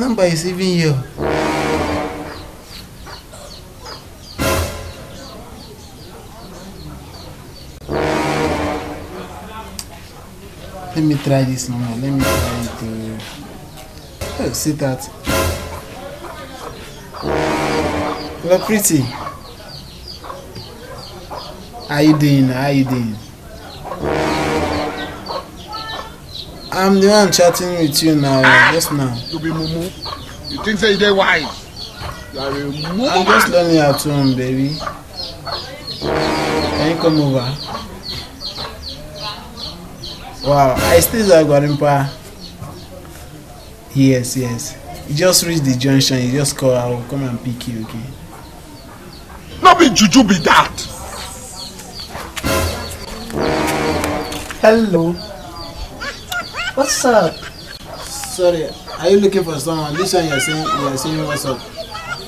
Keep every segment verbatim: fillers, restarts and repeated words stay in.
Number is even here. Let me try this number. Let me try it. Uh, oh, see that. Hello, pretty. How you doing? How you doing? I'm the one chatting with you now, just now. You be mumu. You think say you dey wise? You are a mumu. I'm just learning at home, baby. Can you come over? Wow, I still like Gwarimpa. Yes, yes. You just reach the junction, you just call, I will come and pick you, okay? No be juju be that. Hello. What's up? Sorry, are you looking for someone? This one you're saying, you're saying what's up?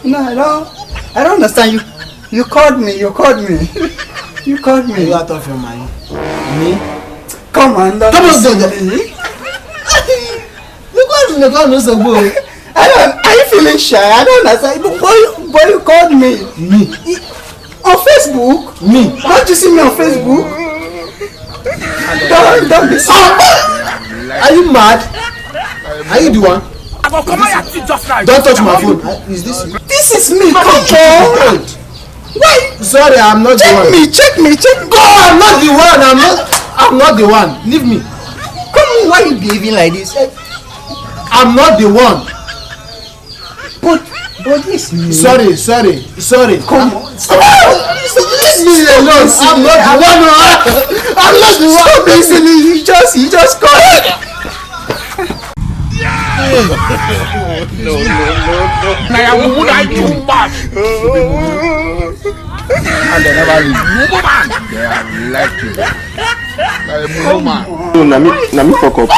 No, I don't. I don't understand you. You called me. You called me. You called me. Are you out of your mind? Me? Come on, don't. Come on, don't. Me. You called me. Call me so good. I don't. Are you feeling shy? I don't understand. But you, but you called me. Me? On Facebook? Me? Don't you see me on Facebook? Don't, don't be so. Ah! Are you mad? Are you the one? I go come out your teeth just now. Don't touch my phone. Is this you? This is me. Come on. Why? Sorry, I'm not the one. Check me, check me, check me. Go! I'm not the one. I'm not. I'm not the one. Leave me. Come on, why you behaving like this? I'm not the one. But, but this me. Sorry, sorry, sorry. Come on. Leave me alone. I'm not the one. I'm not the one. Stop listening. You just, you just call. No, no, no, no. Na your mumu na too much. And they never leave. Mumu man. They have left you. Na your mumu man. No, na me, na me fuck up.